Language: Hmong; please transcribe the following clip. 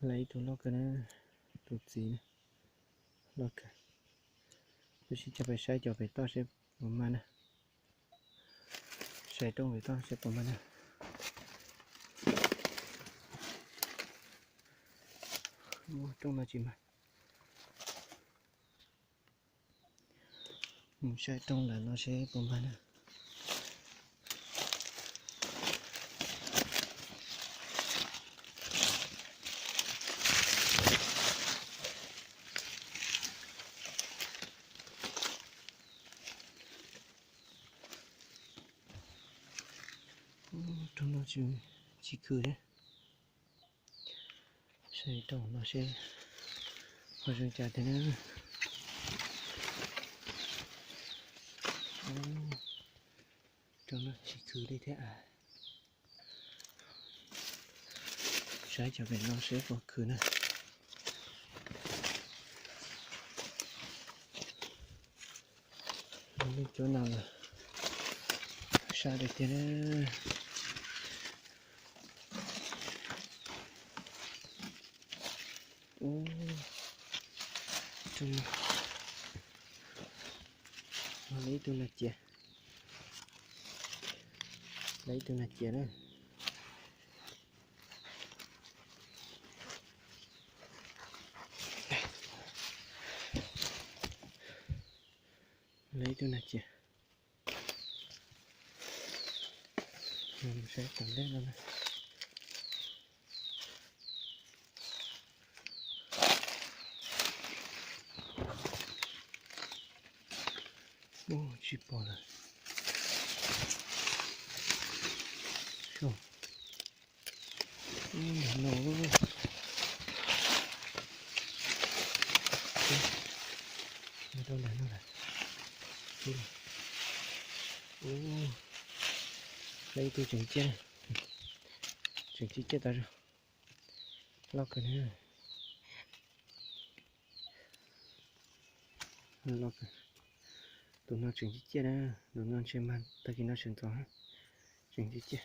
Lawv ib tug loj kawg na, tus txiv na, loj kawg. Tab sis coj pais saib cov pem toj seb puas mag na. Saib rooj pem toj seb puas mag na. Rooj no tsis mag. Mus saib rooj ntawm no seb puas mag na. Rooj no tsis khw thiab. Saib rooj no seb ho zoo cas tiag na. Rooj no tsis khw li thiab. Saib cov pem no seb puas khw na. Lub cuab no los sab tiag tiag na. Ub, rooj no, lawv ib tug nas cias, lawv ib tug nas cias na. Lawv ib tug nas cias. Saib tom ntej no na. Ub, tsis pom lawm. Ntawm no, rau ntawm no lawm. Lawv ib tug tseem ciaj, tseem ciaj ciaj tas zog, loj kawg na. Tus no tseem ciaj ciaj na, tus no ntshe mag tag kis no sawv ntxov, tseem ciaj ciaj.